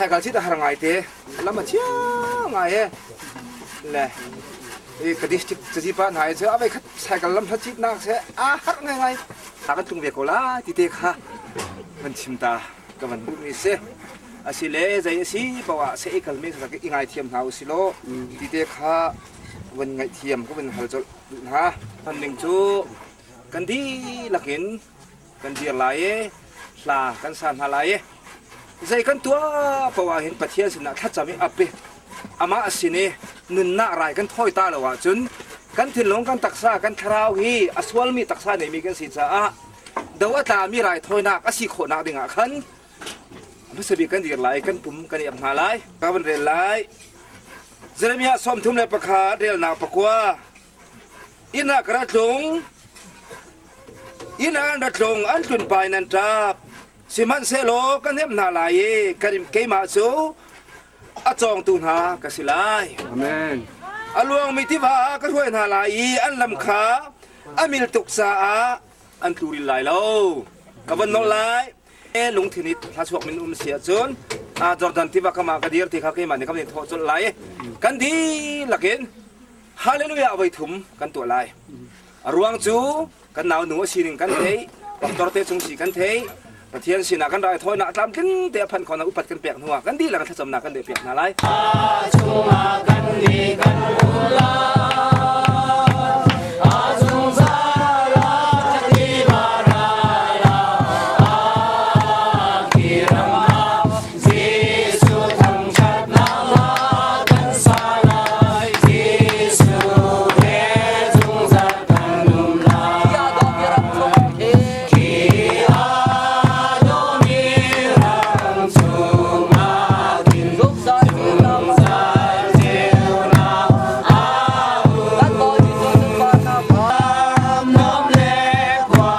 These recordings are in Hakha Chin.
Cycle cit a har ngai te. Lam a chia ngai e. Le i ka district cazi pa hna i cu a voi khat cycle lam hla cit nak se a har ngai ngai. Ta kan tlung ve ko la ti te kha van chim ta ka van duh mi si. Asile zei a si poah se i kal mi kha i ngai thiam hna usih law ti te kha van ngaihthiam ka van hal colh duh hna. Hman ning cu kan dihlak in kan dir lai i hla kan sa hna lai i zei kan tuah paoh ah hin Pathian sinah thlacam i ap i amah sin i nunnak rai kan thawi ta lo ahcun kan thinlung kan taksa kan thlarau hi a sualmi taksa neimi kan si caah do a tlami raithawinak a si khawhnak dingah khan hmasa bik kan dir lai kan pum kan i ap hna lai ka van rel lai Jeremiah 31 relnak 9 Inn ah ka ra tlung. Inn ah an ra tlung, an tlun pa in an ṭap. Sihmanhsehlaw ka hnemh hna lai i keimah cu a cawngtu hna ka si lai. Amen. A luangmi tiva ah ka hruai hna lai i an lam kha a mil tuk caah an tluril lai lo. Ka van nolh lai. Lungthin i thlachuak min um si ahcun Jordan tiva kam ah ka dir ti kha keimah nih ka van in thawh colh lai. Kan dihlak in Hallelujah voi thum kan tuah lai. A ruang cu kan nau nu a sining kan theih, pastor te chung si kan theih, Pathian sinah kan rai thawinak tlamtling te a phanh khawhnak upat kan pek hnuah kan dihlak thlacamnak kan piak hna lai. Chungah kan nih kan um lai. A zungzal ah tiva ral ah a ram ah Jesuh thangṭhatnak hla kan sa lai. Jesuh he zungzal kan um lai. Khi aa dawmi ram chungah khin zungzal ceunak a um. Nuam le khua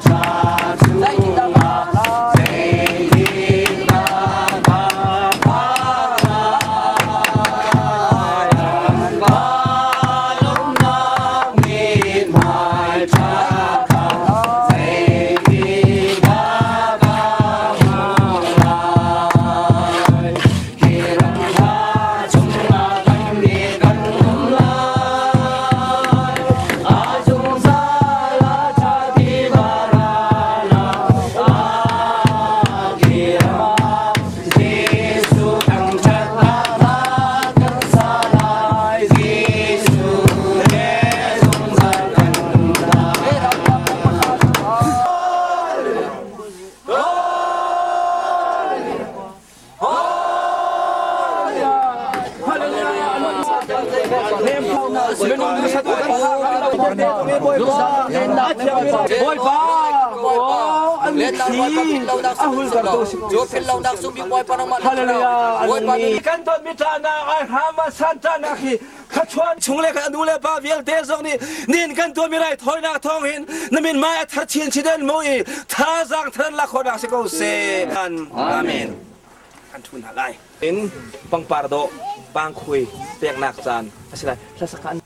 ṭha chungah zeitindah ka phak lai? Pa lawmhnak mithmai ṭha kha zeitindah ka hmuh lai? Hi ram ṭha chungah kannih kan um lai. A zungzal a ṭha tiva ral ah a kir ah Jesuh thangṭhatnak hla kan sa lai. Jesuh he zungzal kan um lai. Bawipa Hallelujah kan ton mi ṭahnak ai hram san ṭahnak hi khachuan chung le kan nu le pa vialte zong nih nin kan tuahmi rai thawinak thawng hin na min mai a thar chin chin mu i thazaang tharan lak khawhnak si ko seh. Amen. Kan thu hna lai. In pangpar dawh pangkhui peknak caan a si lai. Hlasak an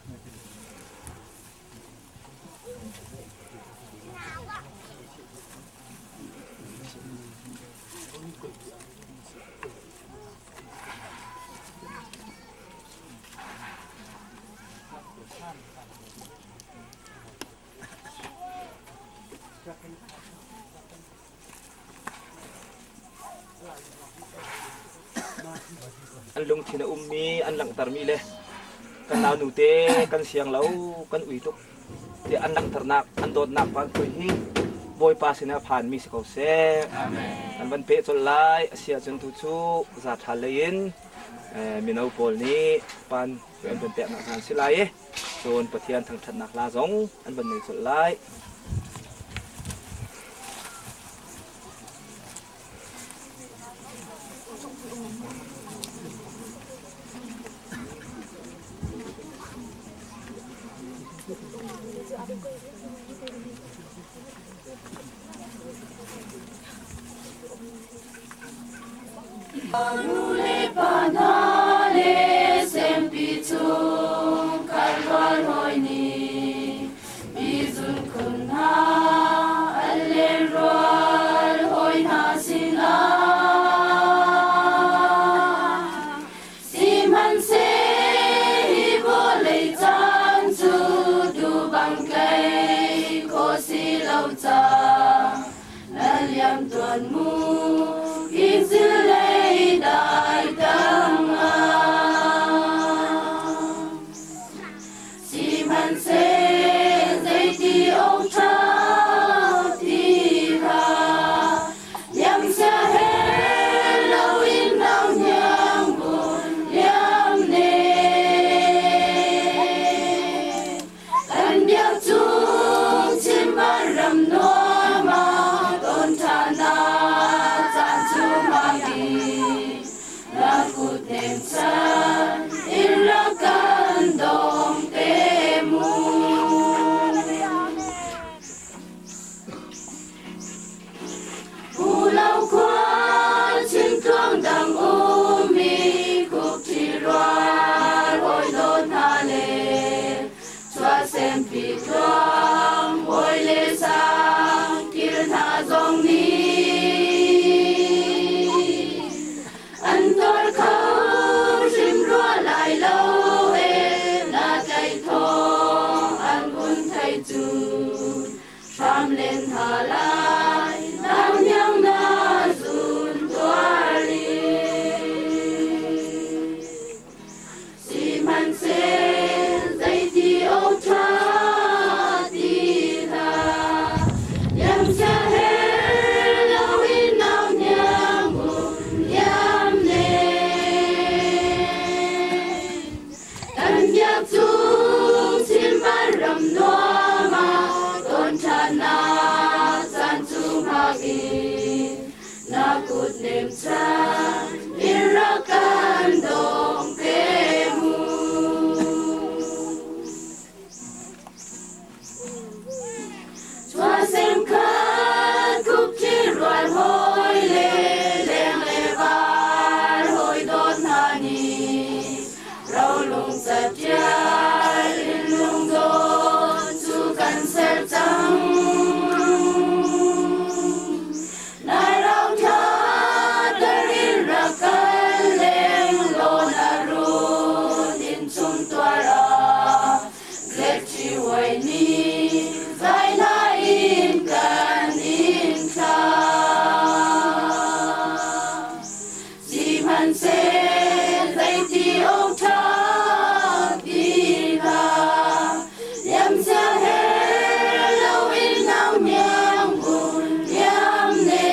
An lungthin a ummi an langhtermi le kan naunu te kan siang lo kan ui tuk tiah an langhternak an dawtnak vanpui hi Bawipa sinah phanmi si ko seh. An van peh colh lai a si ahcun tu cu za ṭhal lei in mino pawl nih pan an van peknak hna an si lai i cun Pathian thangṭhatnak hla zong an van nei colh lai. Nu le pa hna le sempi chung khat rual hawi nih mi zunkhun hna an len rual hawi hna sinah. Sihmanhseh zeiti awk ṭha ti hlah, liamcia he loin nau hniang vun liam ne.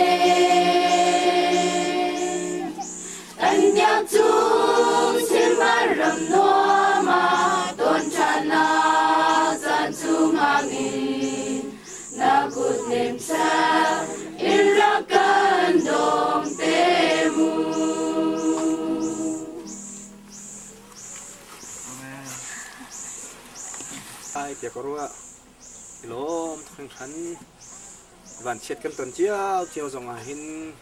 Kan biak chung Chimman ram nuam ah tawn ṭhannak caan cu hngak in na kut nem seh in rak kan dawng te mu. Ai tiah ka ruah. I lawm tuk hringhran. Vanchiat kan ton cio cio zong ah hin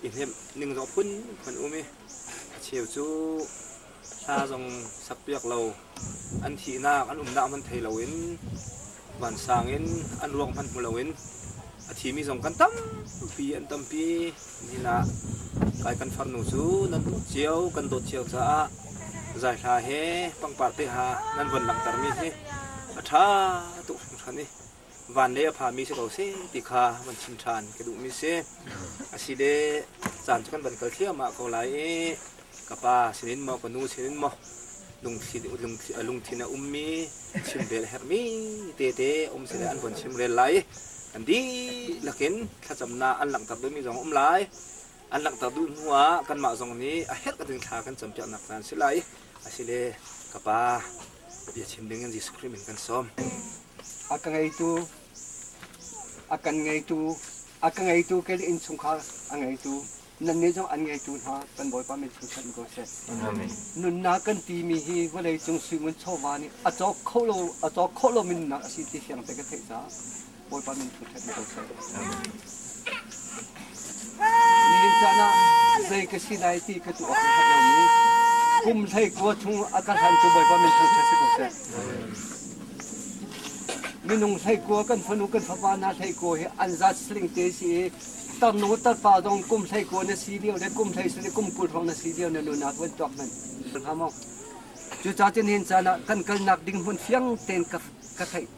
i hnemh ning zong phun phun um i a cheu cu hla zong sakpiak lo an thihnak an umnak hmanh thei loin vansang in an ruak hmanh hmu loin a thimi zong kan tampi an tampi. Nihin ah kai kan farnu cu nan dawt cio kan dawt cio caah zaihla he pangpar te ha nan von langhtermi hi a ṭha tuk hringhran i van lei a phami si ko seh ti kha van chim ṭhan ka duhmi si. Asile caan cu kan van kal thliahmah ko lai i ka pa sinin maw ka nu sinin maw lungthin a ummi chimrel a herhmi tete um sile an von chimrel lai i kan dihlak in thlacamnak an langhter duhmi zong a um lai. An langhter duh hnu ah kanmah zong nih a herh ding thla kan campiaknak caan si lai. Asile ka pa bia chim ding in Jesuh Khrih min kan sawm. A ka ngeitu, a kan ngeitu, a ka ngeitu ke le innchungkhar a ngeitu, nannih zong an ngeitu hna kan Bawipa min thangṭhat ko seh. Amen. Nunnak kan timi hi vawleicung suingun chawva nih a cawk kho lo a cawk khawh lomi nunnak a si ti fiang te ka theih caah Bawipa min thangṭhat ko seh. Nihin caan ah zei ka si lai ti ka tuah awk a hngalh lomi kum 19 chung a ka hlan cu Bawipa min thangṭhat si ko seh. Minung 19 kan fanu kan fapa hna 19 hi an zat siling te si i tarnu tarpa zong kum 19 na si lio le kum 17 kum 20 hrawng na si lio na nunak van tuak hmanh. Hnga maw? Cucaah cun nihin caan ah kan kalnak ding hmun fiang tein ka ka theih.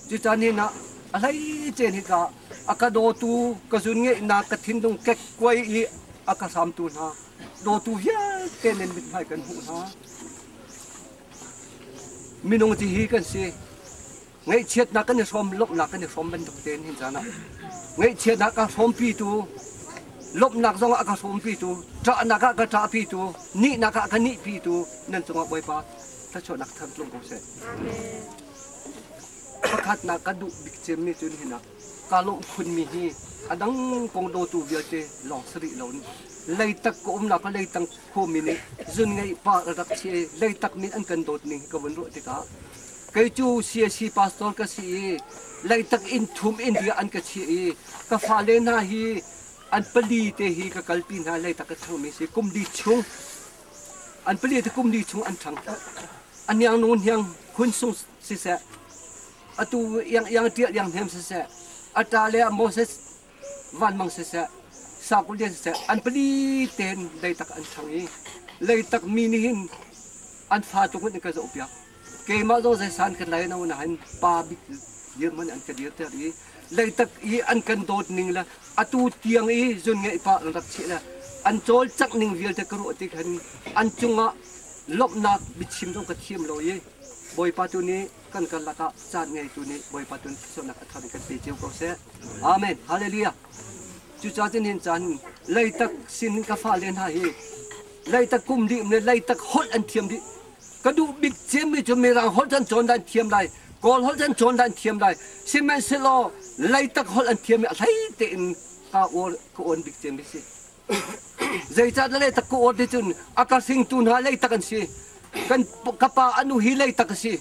Cucaah nihin ah a hleice hika a ka dawtu ka zun ngeihnak ka thinlung kekkuai i a ka hramtu hna dawtu vialte nan mithmai kan hmuh hna. Minung ti hi kan si. Ngaihchiatnak kan i hrawm, lawmhnak kan i hrawm bantuk tein hin caan ah ngaihchiatnak a hrawmpitu, lawmhnak zong ah a ka hrawmpitu, ṭahnak ah ka ṭahpitu, nihnak ah ka nihpitu nan cungah Bawipa thluachuahnak thar tlung ko seh. Pakhatnak ka duh bik cemmi cu nihin ah kaa lawmh khunmi hi a dang kong dawtu vialte lawng si rih lo leitak ka umnak ka leitang khuami nih zun ngeih pa rak si i leitak min an kan dawt ning hi ka vun ruah tikah kei cu CAC pastor ka si i leitak inn thum India an ka chiah i ka fale hna hi an pali te hi ka kalpi hna leitak ka changmi si kum li chung an pali te kum li chung an ṭhang a hniang nu hniang hun sung siseh atu iang iang ṭial iang hnem siseh a ṭa le Moses vanmang siseh sakulian siseh an pali tein leitak an ṭhang i leitak mi nih hin an fa tuk in ka zohpiak keimah zong zeisan kan lai no nain pa bik dirhmun an ka dirter i leitak i an kan dawt ning le atu tiang i zun ngeih pa an rak chih le an cawlcangh ning vialte ka ruah tik hin an cungah lawmhnak biachim zong ka thiam lo i Bawipa tu nih kan karlak ah caan ngeitu nih Bawipa tu nih thluachuahnak a thar in kan pe cio ko seh. Amen. Hallelujah. Cucaah cun hin caan leitak sin ka fale hna hi leitak kum dih le leitak holh an thiam dih. Ka duh bik cemmi cu Mirang holh an cawn dan thiam lai, Kawl holh an cawn dan thiam lai. Sihmanhsehlaw leitak holh an thiam i a hlei tein ka uar ka uan bik cemmi si. Zeicahtiah leitak ka uar ti cun a ka hringtu hna leitak an si. Kan ka pa a nu hi leitak a si.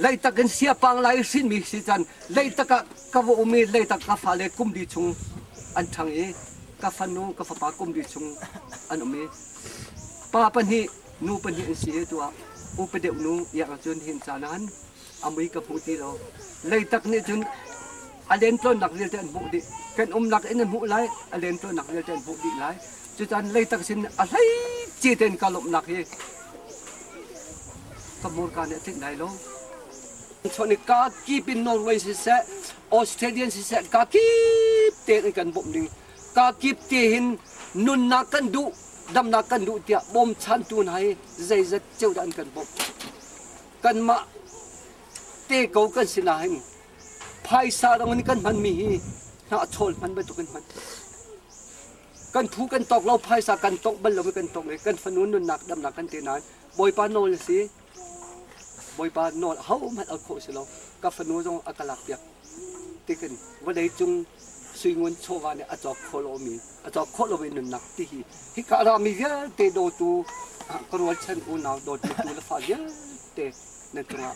Leitak in siapang lai hrinmi si can leitak ah ka va um i leitak ka fale kum li chung an ṭhang i ka fanu ka fapa kum li chung an um i pa pahnih nu pahnih an si i tu ah upa deuh nu iak ahcun hin caan ah a mui ka hmu ti lo. Leitak nih cun a lentlawnnak vialte an hmuh dih. Kan umnak in an hmuh lai, a lentlawnnak vialte an hmuh dih lai. Cucan leitak sin a hleice tein ka lawmhnak hi ka hmurka nih a tlinh lai lo. Chon i ka kip in Norway siseh, Australian siseh, ka kip tein an kan bawmh ding. Ka kip te hin nunnak kan duh. Damnak kan duh tiah bawmchantu hna hi zeizat ceu dah an kan bawmh. Kanmah te ko kan si nain phaisa dang in kan hmanmi hi hnahchawl hman bantuk in hman. Kan phu kan tawk lo phaisa kan tongh bal lo i kan tongh i kan fanu nunnak damnak kan te nain Bawipa nawl a si. Bawipa nawl ahohmanh al khawh si lo. Ka fanu zong a ka lakpiak. Tikin vawlei cung suingun chawva nih a cawk khawh lomi a cawk khawh lomi nunnak ti hi hika rami vialte dawtu ka rualchan unau dawtmi tu le fa vialte nan cungah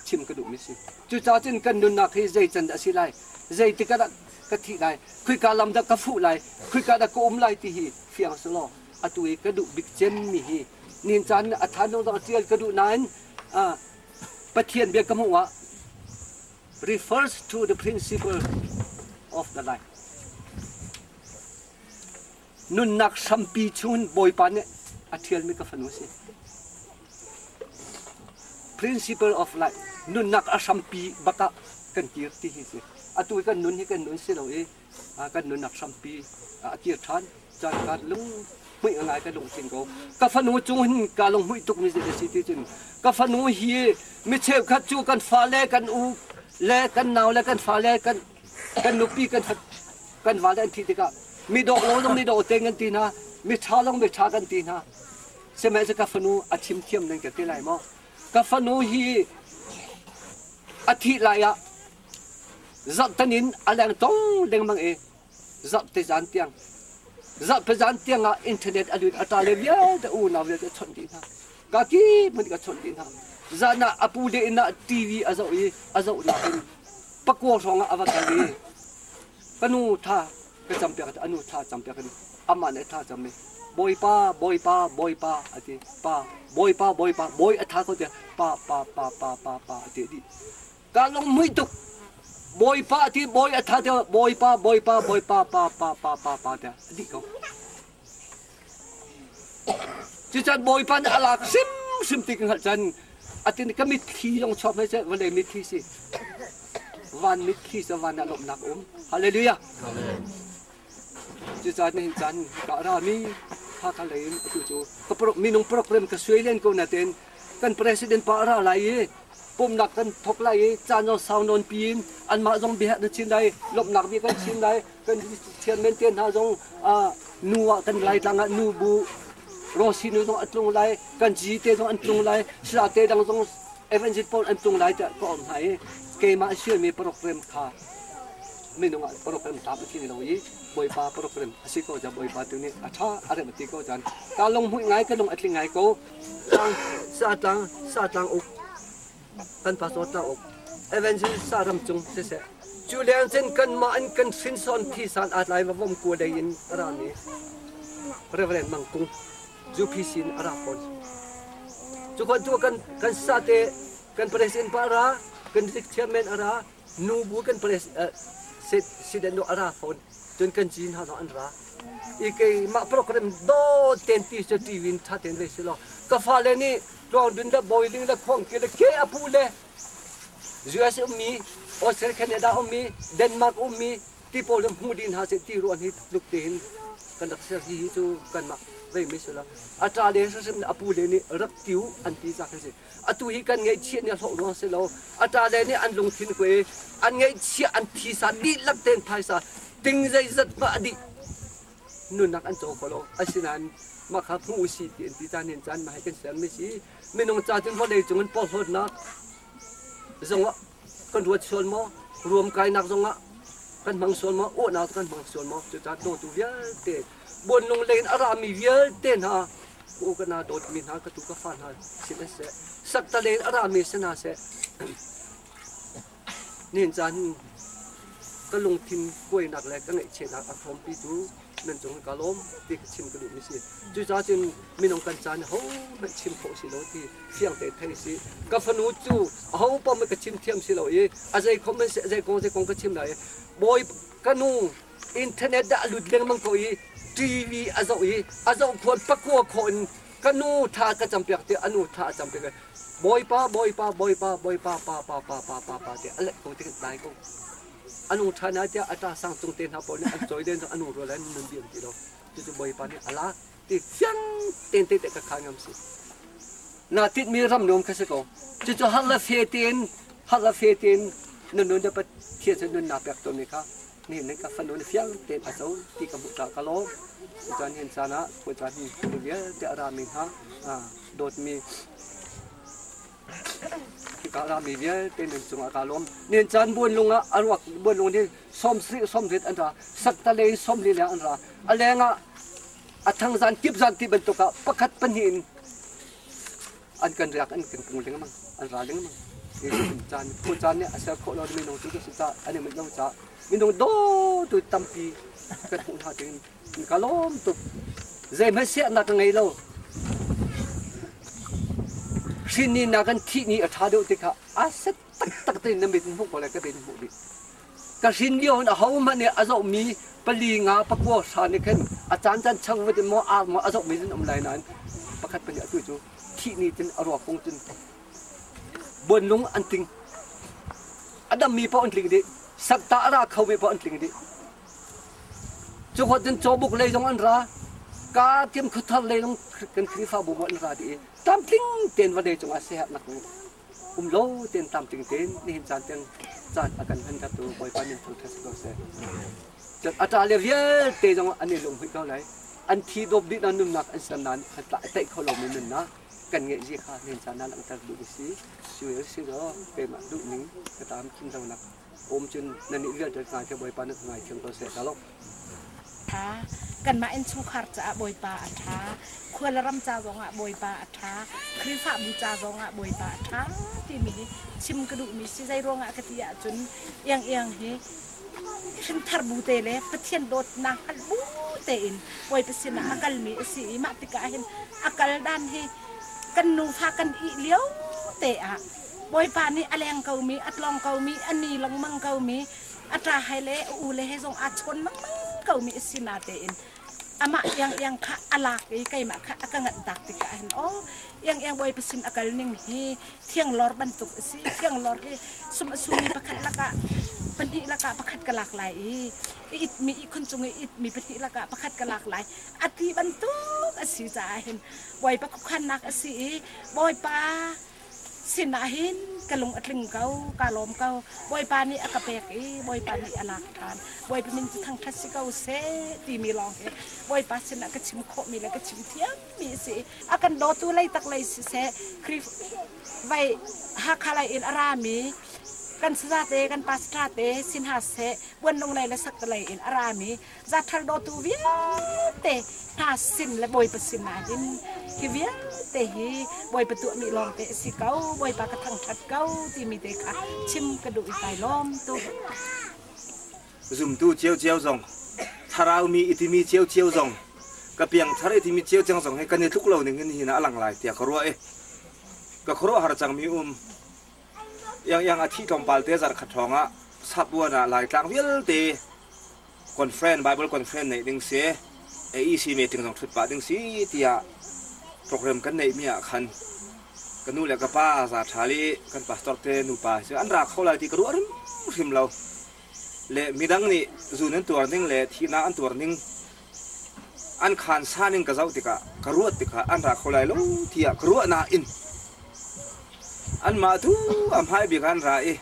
chim ka duhmi si. Cucaah cun kan nunnak hi zei can dah a si lai, zeitik ah dah ka thih lai, khoika lam dah ka fuh lai, khoika dah ka um lai ti hi fiang si law atu i ka duh bik cemmi hi nin caan a than dong dong tial ka duh nain Pathian bia ka hmuh ah refers to the principle of the life. Nunnak hrampi chungin Bawipa nih a ṭhialmi ka fanu a si. Principle of life, nunnak a hrampi bak ah kan kir ti hi si. Atu i kan nun hi kan nun si lo i kan nunnak hrampi a kir ṭhan. Caan ka lung hmuih ngai ka lungthin ko. Ka fanu cung hin ka lung hmuih tuk mi zei si ti cun ka fanu hi mi cheukhat cu kan fale kan u le kan nau le kan fale kan kan nupi kan kan vale an thih tikah mi dawh lo zong mi dawh te kan ti hna mi ṭha zong mi ṭha kan ti hna sihmanhsehlaw ka fanu a chim thiam nan ka ti lai maw ka fanu hi a thih lai ah zarhtan in a leng tong lengmang i zarhte zan tiang zarhte zan tiang ah internet a lut a ṭa le vialte unau vialte a chawnh dih hna ka ki hmun ka chawnh dih hna zan ah a pu le inn ah TV a zoh i a zohnak in pakua hrawng ah a va kal i ka nu tha ka campiak anu tha campiak in amah nih tha cam i bawipa bawipa bawipa a ti pa bawipa bawipa bawi a tha ko tiah pa pa pa pa pa pa a ti dih ka lung mui tuk bawipa a ti bawi a tha tiah bawipa bawipa bawipa pa pa pa pa pa tiah a dih ko Cucan Bawipa nih a lak hrimhrim ti ka hngalh cun atin ka mitthli zong chuak hmai seh vawlei mitthli si van mitthli cu van ah lawmhnak um hallelujah cucaah nihin caan ka rami Hakha lei in atu cu ka minung program ka suai len ko natin kan president pa a ra lai i pumnak kan thok lai i caan zong sau nawn piin anmah zong bia na chin lai lawmhnak bia kan chim lai kan chairman te hna zong nu ah kan laitlang ah nu bu Rosi nu zong a tlung lai kan G te zong an tlung lai sila te dang zong evangel pawl an tlung lai tiah ka om hna i keimah sialmi program kha minung ah program tam a tling lo i Bawipa program a si ko ca Bawipa tu nih a ṭha a rem a ti ko caan ka lung hmuih ngai ka lung a tling ngai ko tlang sa tlang sa tlang uk kan pastor tlang uk evangel sa ram cung siseh cu leng cun kanmah in kan hrinson thi san aa tlai va vom kua lei in a rami Reverend Mang Kung UPC in a ra fawn cu khan tu kan kan sate kan president pa ra kan district chairman a ra nu bu kan president a ra fawn cun kan cin hna zong an ra i keimah program do ten ti cu TV in tha ten ve si lo ka fale nih tluang dun le boiling le khuang ke le ke a pu le US ummi Australia Canada ummi Denmark ummi ti pawl hmu ding hna seh ti ruan hi tluk te hin kan rak ser hi cu kanmah vei mi si lo a ṭa le hrimhrim a pu le nih rak tiu an ti ca kan si atu hi kan ngaihchiah nih a hlawh ruang si lo a ṭa le nih an lungthin ku i an ngaihchiah an thisa dihlak tein phaisa ting zeizat hmah a dih nunnak an co kho lo asinain mah kha hmu usih ti an ti caan hin caan mah hi kan sermi si minung ca cun vawlei cung in porhlawtnak zongah kan ruat sual maw ruam kainak zongah kan hmang sual maw awhnak kan hmang sual maw cucaah dawtu vialte buanlung lei in a rami vialte hna u ka na dawtmi hna ka tu ka fa hna sin an seh sakta lei in a rami si hna seh nihin caan ka lungthin kuainak le ka ngaihchiatnak a hrawmpitu nan cung ka lawm ti ka chim ka duhmi si. Cucaah cun minung kan caan hohmanh chim khawh si lo ti fiang tein thei si. Ka fanu cu aho paoh ka chim thiam si lo i a zei khom zei kong zei kong ka chim lai i bawi ka nu internet dah a lut lengmang ko i TV a zoh i a zoh khuan pakua khawh in ka nu tha ka campiak ti a nu tha a campiak bawipa bawipa bawipa bawipa pa pa pa pa pa pa ti a let ko ti dai ko a nung ṭhan ah tiah a ṭa sang cung te hna pawl nih an cawi len a nung rual an nun diam ti lo cucu bawipa nih a lak. Ti fiang ten te te ka kha ngam si. Na tit mi ram nuam kha si ko. Cucu har le fe tein har le fe tein nun nun da Pathian sin nun na pek tawn mi kha nihin nan ka fanu na fiang tein a co ti ka hmuh ta ka lawm. Cun hin caan ah khual caan hi mi vialte a rami hna dawtmi hika rami vialte nan cungah ka lawm. Nihin caan buanlung ah a ruak buanlung nih 70 sawmriat an ra, saktale in 40 leng an ra. A leng ah a thang zan kip zan ti bantuk ah pakhat pahnih in an kan riak an kan kung lengmang an ra lengmang. Caan phu caan nih a ser khawh lo minung cu ka si ca an i manh lo ca minung dawtu tampi kan hmuh hna tiin ka lawm tuk. Zeihmanh siahnak ka ngei lo. Hrin ni na kan thih ni a ṭha deuh tikah a set taktak tein na mit hmuh ko le ka mit hmuh dih. Ka hrin lio in ahohmanh nih a zohmi pali nga pakua hra nih khin a caancaan chang vat in maw ar maw a zohmi zin um lai nain pakhat pahnih atu cu thih ni cun a ruak kong cun buanlung an tling. A dammi paoh an tling dih. Sakta a ra khomi paoh an tling dih. Cukhawt cun cawbuk lei zong an ra. Ka tiam khuathar lei zong kan Khrihfabu an ra dih i tlamtling tein vawlei cungah siaherhnak um lo tein tlamtling tein nihin caan tiang caan a kan hmantertu Bawipa min thangṭhat si ko seh. Cun a ṭa le vialte zong an i lunghmuih ko lai. An thi dawp dih na nunnak an ser nain an tlaih kho lomi nunnak kan ngeih zia kha nihin caan ah langhter duh ka si. Cu si law keimah duhning ka tam khin lonak um cun nan nih vialte ngai thiam Bawipa nan ngai thiam ko seh ta lo. Tha kanmah innchungkhar caah Bawipa a ṭha khual ram ca zongah Bawipa a ṭha Khrihfabu ca zongah Bawipa a ṭha timi hi chim ka duhmi si zei ruangah ka ti ahcun iang iang hi hrinthar bu te le Pathian dawtnak hngalh bu tein Bawipa sinah a kalmi a si i mah tikah hin a kal dan hi kan nufa kan ih lio te ah Bawipa nih a leng komi a tlawng komi a ni lengmang komi a ṭa he le a u le he zong aa chawn lengmang komi a si natein amah iang kha a lak i keimah kha a ka nganh tak tikah hin aw iang iang Bawipa sin a kal ning hi thianglor bantuk a si. Thianglor hi sum a sumi pakhat lakah pahnih lakah pakhat ka lak lai i itmi ihkhun cung i itmi pahnih lakah pakhat ka lak lai a ti bantuk a si caah hin Bawipa khuakhannak a si i Bawipa sinah hin ka lung a tling ko, ka lawm ko. Bawipa nih a ka pek i Bawipa nih a lak ṭhan. Bawipa min cu thangṭhat si ko seh timi lawng hi Bawipa sinah ka chim khawhmi le ka chim thiammi a si. A kan dawtu leitak lei siseh, Khrih vai Hakha lei in a rami kan sazate kan pastor te si hna seh, Buanlung lei le Sakta lei in a rami Zathar dawtu vialte hna sin le Bawipa sin ah hin hi vialte hi Bawipa tuahmi lawngte a si ko, Bawipa ka thangṭhat ko timi te kha chim ka duh i kai lawm tuk. Zumtu ciocio zong, thlarau mi i timi ciocio zong, ka piangthar i timi ciocio zong hi kan i tluk lo ning hin hi na a lang lai tiah ka ruah i ka khuaruahhar cangmi um. Iang iang a thih tlawmpal te zarh khat hrawng ah Sapbuan ah Laitlang vialte conference Bible conference neih ding si AEC meeting zong ṭhut pah ding si tiah program kan neihmi ah khan ka nu le ka pa za ṭhal i kan pastor te nupa cu an ra kho lai ti ka ruah hrimhrim lo le midang nih zun an tuar ning le thihnak an tuar ning an khaan sa ning ka zoh tikah ka ruat tikah an ra kho lai lo tiah ka ruah nain anmah tu a hmai bik an ra i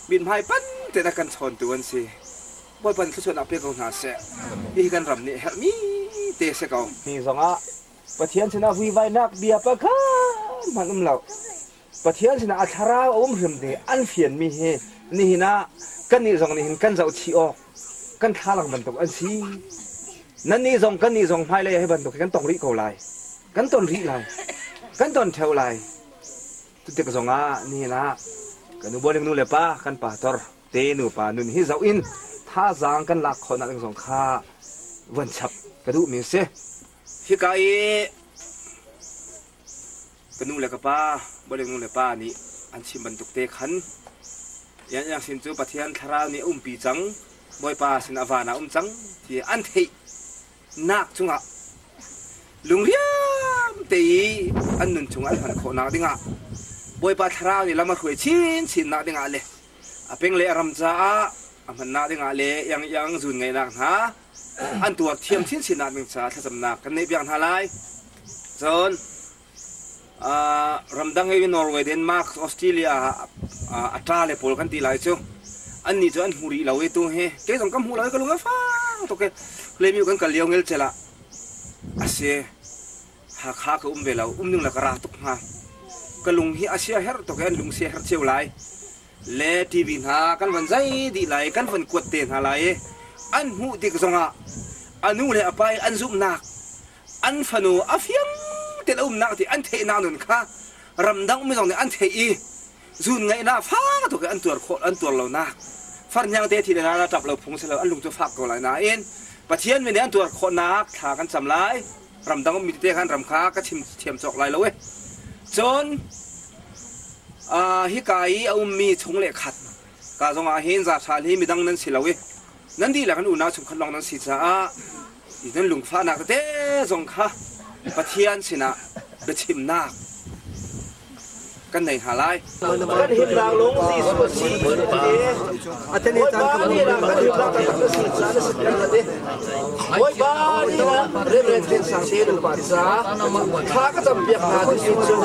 mithmai pan tein a kan chawntu an si. Bawipa nih thluachuahnak pe ko hna seh. Hihi kan ram nih herhmi te si ko. Hi zongah Pathian sinah vuivainak bia pakhat hmanh um lo. Pathian sinah a thlarau a um hrim ti an fianmi hi nihin ah kannih zong nih hin kan zohchih awk kan thlalang bantuk an si. Nannih zong kannih zong hmailei ah hi bantuk hi kan tong rih ko lai. Kan ton rih lai. Kan ton ṭheo lai. Cutik zongah nihin ah kan nu bawiling nu le pa kan pastor te nupa nun hi zoh in thazaang kan lak khawhnak ding zong kha von chap ka duhmi a si. Hika i ka nu le ka pa, bawiling nu le pa nih an chim bantuk te khan Iang Iang sin cu Pathian thlarau nih a umpi cang, Bawipa sin a van ah um cang ti an theih nak cungah lungriam te i an nun chung an hman khawhnak dingah Bawipa thlarau nih lam a hruai chinchin nak dingah le a peng le a ram caah a hmannak dingah le iang iang zun ngeihnak hna An tuar thiam chinchin nak ding caah thlacamnak kan neih piak hna lai. Cun ramdang i Norway, Denmark, Australia ah a ṭa le pawl kan ti lai cu annih cu an hmu rih lo i tu hi kei zong ka hmu lo i ka lung a fang tuk i Lemiu kan kal lio ngelcel ah a si. Hakha ka um ve lo, um ning le ka ra tuk hnga. Ka lung hi a sia herh tuk i an lung sia herh cio lai. Le TV hna kan van zai dih lai, kan van kuat te hna lai i an hmuh tik zongah a nu le a pa i an zumhnak, an fanu a fiang tein a umnak ti an theihnak nun kha ramdang ummi zong nih an theih i zun ngaihnak fak tuk i an tuar khawh an tuar lonak farhniang te thi le na ṭap lo phung si lo an lung cu fak ko lai nain Pathian mi nih an tuar khawhnak thla kan cam lai. Ramdang ummi tete khan ram kha ka chim thiam cawk lai lo e. Cun hika i a ummi chung le khat ka zong ah hin za ṭhal hi midang nan si lo i nan dihlak in unau chungkhat lawng nan si caah nan lungfahnak tete zong kha Pathian sinah biachimnak kan nei hna lai. Kan himnak lung Jesuh a si a ti. Bawipa nih na kan himnak taktak na si caah na si kan ti. Bawipa nih na Reverend Tlen Sang te nupa ca thla ka cam piak hna ti si cu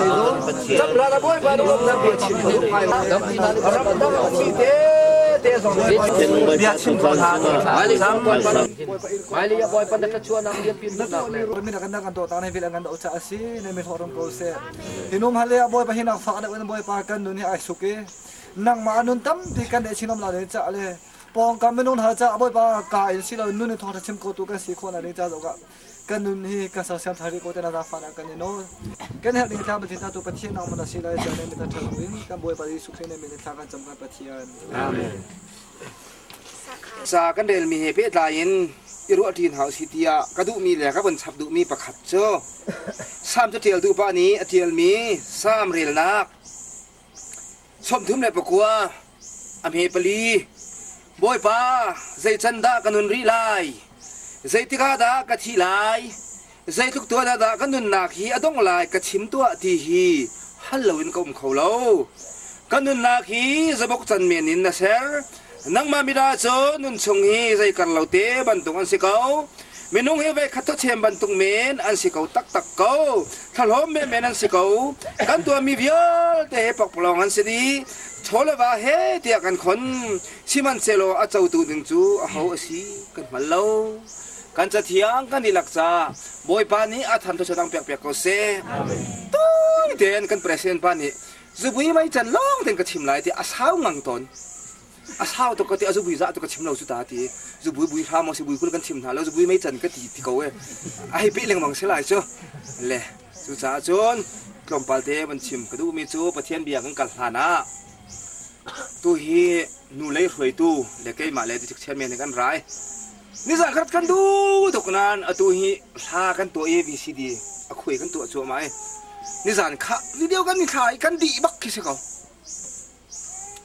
cam hlah na Bawipa na lawmnak bia chim ka duh ngai. Ramdang a ummi te te zong bia chim ko hna. Hmailei ah Bawipa na thluachuahnak lianpi hmuhnak le Kan dawt na vil an kan ca a si na mi hlawh ram ko seh. Hinum hale ah Bawipa hi nak fak deuh in Bawipa kan nun hi ai suk i nangmah nun tampi kan neih chin om la ding ca le pawngkam minung hna ca Bawipa ka in si lo nun in thawngtha chim ko tu kan si khawh na ding ca zong ah kan nun hi kan sersiam thar rih ko te na zaangfah nak kan i nawl. Kan herh ding thla Pathian tu Pathian nangmah na si lai ca ne mi ta ṭha in kan Bawipa Jesuh Khrih ne min in thla kan cam kan Pathian. Amen. Ca kan relmi he pehtlai in i ruahṭi hna usih tiah ka duhmi le ka vun chap duhmi pakhat cu Salm caṭial duhpah nih a ṭialmi Salm relnak 39 a hme pali Bawipa zei can dah ka nun rih lai? Zeitik ah dah ka thih lai? Zeitluk tuan ah dah ka nunnak hi a dongh lai ka chim tuah ti hi hal loin ka um kho lo. Ka nunnak hi zabok can men in na ser. Nangmah mida cu nun chung hi zei kar lo te bantuk an si ko. Minung hi ve khat thawchem bantuk men an si ko taktak ko. Thlahlawm menmen an si ko. Kan tuahmi vialte he pakpalawng an si dih. Chaw le va he tiah kan khon. Sihmanhsehlaw a cotu ding cu aho a si kan hngal lo. Kan cathiang kan dihlak ca Bawipa nih a than thluachuah dang pek piak ko seh. Tawi tein kan president pa nih zubui mei can lawng tein ka chim lai ti a sau ngang tawn. A sau tuk ka ti a zubui zah tu ka chim lo cu ta ti zubui bui hram si bui kul kan chim hna lo zubui mei can ka ti ti ko e. A hei peh lengmang si lai cu. Le cucaah cun tlawmpal te van chim ka duhmi cu Pathian bia kan kal hlan ah tu hi nu lei hruaitu le keimah le district chairman he kan rai. Nizan khat kan duh tuk nain atu hi hla kan tuah i VCD a khuai kan tuah cuahmah i nizan kha video kan i thla i kan dih bak khi si ko.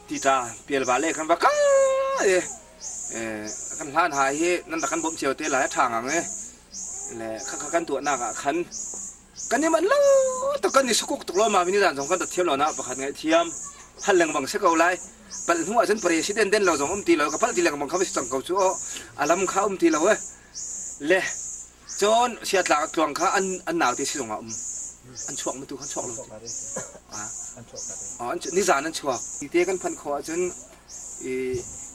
Tita pialva le kan va kal i kan hlan ha hi nan rak kan bawmh cio te lai a ṭha ngang i le khakha kan tuahnak ah khan kan i manh lo tuk kan i sukuk tuk lo ma nizan zong kan rat thiam lo na pakhat ngaih thiam hal lengmang si ko lai. Palh hnu ahcun president den lo zong um ti lo ka palh ti lengmang kha va si cang ko cu aw a lam kha um ti lo e le cun siatlak tluang kha an an naute si zong ah um an chuak ma tu khan chuak lo ah nizan an chuak te kan phanh khawh ahcun i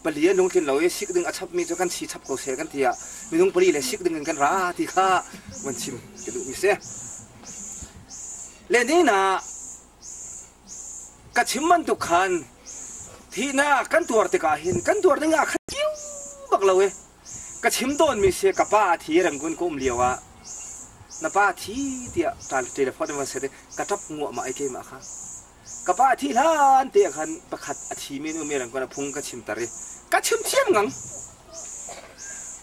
pali an lungtlin lo i sik ding a chap mi cu kan si chap ko seh kan ti ah minung pali le sik ding in kan ra ti kha van chim ka duh mi si le ni na Ka chim bantuk khan thihnak kan tuar tikah hin kan tuar ding ah khan cio bak lo i ka chim tawnmi si ka pa a thi Rangoon ka um lio ah na pa thi tiah telephone in van set i ka ṭap nguahmah i keimah kha ka pa a thih hlan te ah khan pakhat a thimi an um i Rangoon ah phung ka chimter i ka chim thiam ngang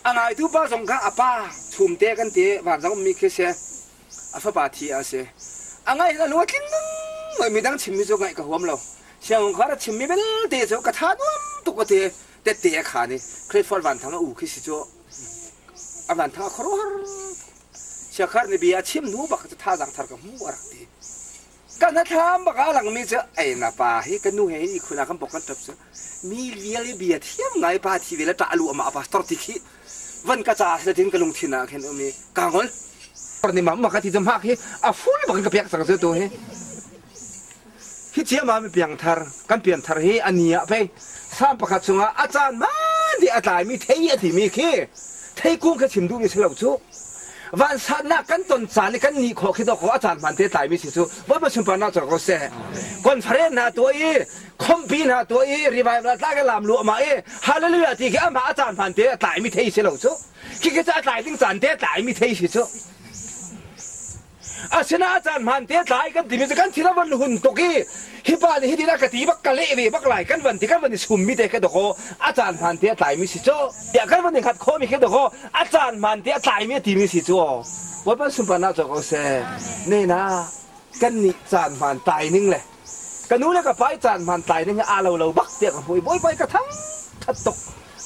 a ngaitu pa zong kha a pa chumte kan ti vanzang ummi khi si A fapa thi a si. A ngaih a lung a tling ngai midang chimmi cu ngaih ka huam lo. Siangngkhar a chimmi belte cu ka tha nuam tuk a ti. Tette a khaan i Crawford Vanthang a u khi si cu a vanthang a khuaruahhar. Siakhar nih bia a chim hnu bak cu thazaang thar ka hmu a rak ti. Ka hnathlam bak ah a langmi cu ei na pa hi ka nu he hin ihkhun ah kan bok kan ṭap cu mi vial i bia thiam ngai pa thi ve le ṭah lu amah a pastor ti khi. Van ka ca sila tin ka lungthin ah khin um i ka ngol. Ni ma ma ka ti zum hak hi a full bak in ka pek cang cu tu hi. Hi cia ma mi piang thar kan pian thar hi ani ah pei sam pakhat chungah a caan man di a tlai mi thei a ti mi khi theikung kha chim duh mi si lo cu. Vansatnak kan ton caan i kan ni khawh khi dawkaw a caan hmaan te tlai mi si cu Bawipa sunparnak cawk ko seh. Conference hna tuah i khompi hna tuah i revival tlak i lam luahmah i hallelujah ti khi amah a caan hmaan te a tlai mi thei si lo cu. Khi khi cu a tlai ding caan te a tlai mi thei si cu. Asinain a caan hmaan te tlai kan timi cu kan thin a van hun tuk i hi pa nih hitin a ka ti bak ka leh ve bak lai kan van ti kan van i summi te khi dawkaw a caan hmaan te a tlaimi si cu tiah kan van i hngat khawhmi khi dawkaw a caan hmaan te a tlaimi a timi si cu aw Bawipa sunparnak cawk ko seh ne na kan nih caan hmaan tlai ning le ka nu le ka pa i caan hmaan tlai ning hi aa lo lo bak tiah ka hmuh i Bawipa i ka thang that tuk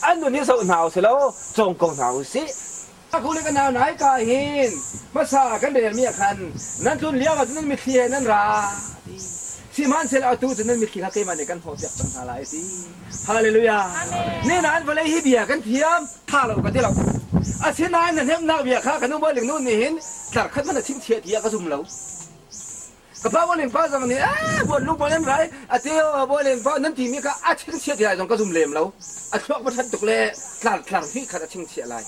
an nun hi zoh hna usih law cawng ko hna usih Aku le ka nau nai ka hin hmasa kan relmi ah khan nan tlun lio ah cun nan mitthli he nan ra ti. Sihmanhsehlaw atu cu nan mitthli kha keimah nih kan hnawhpiak cang hna lai ti. Hallelujah. Ni nain vawlei hi bia kan thiam tha lo ka ti lo. Asinain na hnemhnak bia kha ka nu bawiling nu nih hin tlar khat hmanh a chim thiah tiah ka zum lo. Ka pa bawiling pa zong nih ee buan lu buan an rai a ti bawiling pa nan timi kha a chingchiah ti lai zong ka zum lem lo. A thluak va ṭhat tuk le tlar tlar hnih khat a chingchiah lai.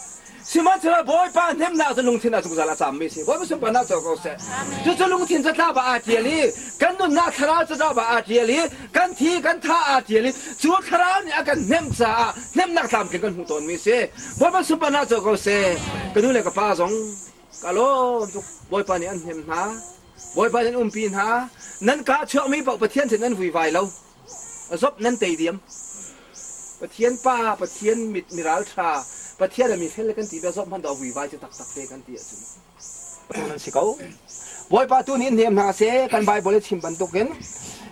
Sihmanhsehlaw Bawipa hnemhnak cu lungthin ah zungzal a cammi a si. Bawipa sunparnak co ko seh. Cucu lungthin catlap ah aa ṭial i kan nunnak thlarau catlap ah aa ṭial i kan thi kan tha aa ṭial i cu thlarau nih a kan hnemh caah hnemhnak tlamtling kan hmuh tawnmi a si. Bawipa sunparnak co ko seh. Ka nu le ka pa zong Ka lawm tuk. Bawipa nih an hnem hna. Bawipa nih an umpi hna. Nan kaa chuakmi paoh Pathian sin nan vuivai lo. Zop nan tei diam. Pathian pa, Pathian mit miral ṭha, Pathian a mi fel kan ti bia zop hmanh dah vuivai cu taktak te kan ti ahcun nan si ko. Bawipa tu nih in hnem hna seh kan Bible i chim bantukin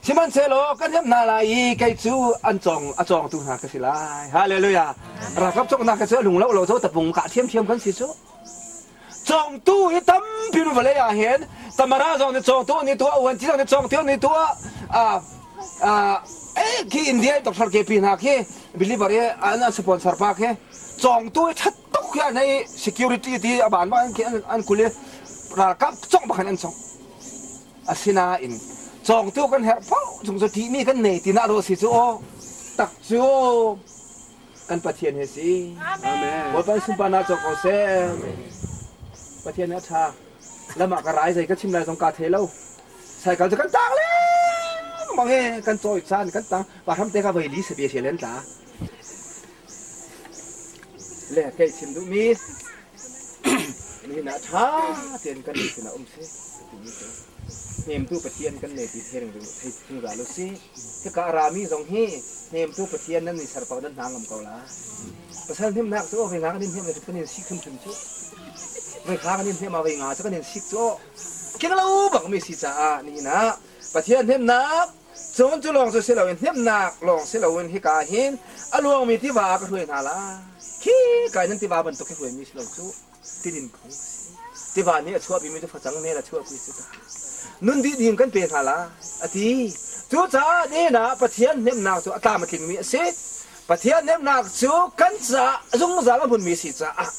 sihmanhsehlaw kan hnem hna lai i kei cu an cawng a cawngtu hna ka si lai. Hallelujah. Ralkap cawknak cu a lung lo lo cu tapung kah thiamthiam kan si cu. Cawngtu hi tampi nu vawlei ah hin Tamara zong nih cawngtu nih tuah, Uanci zong nih cawngtu nih tuah, khi India Dr. KP hna khi believer i an sponsor pa khi cawngtu hi that tuk khi an hei security ti a ban bak an an kul i ralkap cawng bak in an cawng. Asinain cawngtu kan herh paoh chung cu ṭihmi kan nei ti na lo si cu aw tak cu kan Pathian hi si. Bawipa sunparnak cawk ko seh. Pathian hi a ṭha. Lam ah ka rai zei ka chim lai zong kaa thei lo. Saikal cu kan tang lengmang i kan cawi caan kan tang. Pa hram te ka voi li sabia sia len tla. Le kei chim duhmi nihin ah ṭha tein kan sinah um si timi cu hnemtu Pathian kan nei ti thei thei zungzal u sih. Hika a rami zong hi hnemtu Pathian nan ni serpau nan hna ngam ko la. Pasal hnemnak cu vei nga kan in hnem le kan in sik hrimhrim cu. Vei kha kan in hnem ah vei nga cu kan in sik cu. Keng lo bak mi si caah nihin ah Pathian hnemnak cun cu lawng cu si loin hnemnak lawng si loin hika hin a luangmi tiva ah ka hruai hna la. Khi kai nan tiva bantuk hi hruaimi si lo cu tidin phung si. Tiva nih a chuahpimi cu facang men a chuahpi cu ta. Nun dih ding kan pe hna la a ti. Cucaah nihin ah Pathian hnemhnak cu a tlam a tlingmi a si. Pathian hnemhnak cu kan caah zungzal a hmunmi a si caah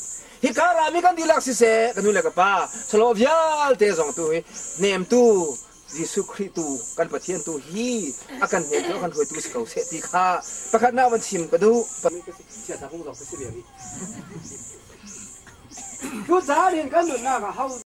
hika rami kan dihlak siseh ka nu le ka pa salo vialte zong tu hi hnemtu Jesuh Khrih tu kan Pathian tu hi a kan hnemtu a kan hruaitu si ko seh ti kha pakhatnak van chim ka duh. Cucaah kan nunnak ah ho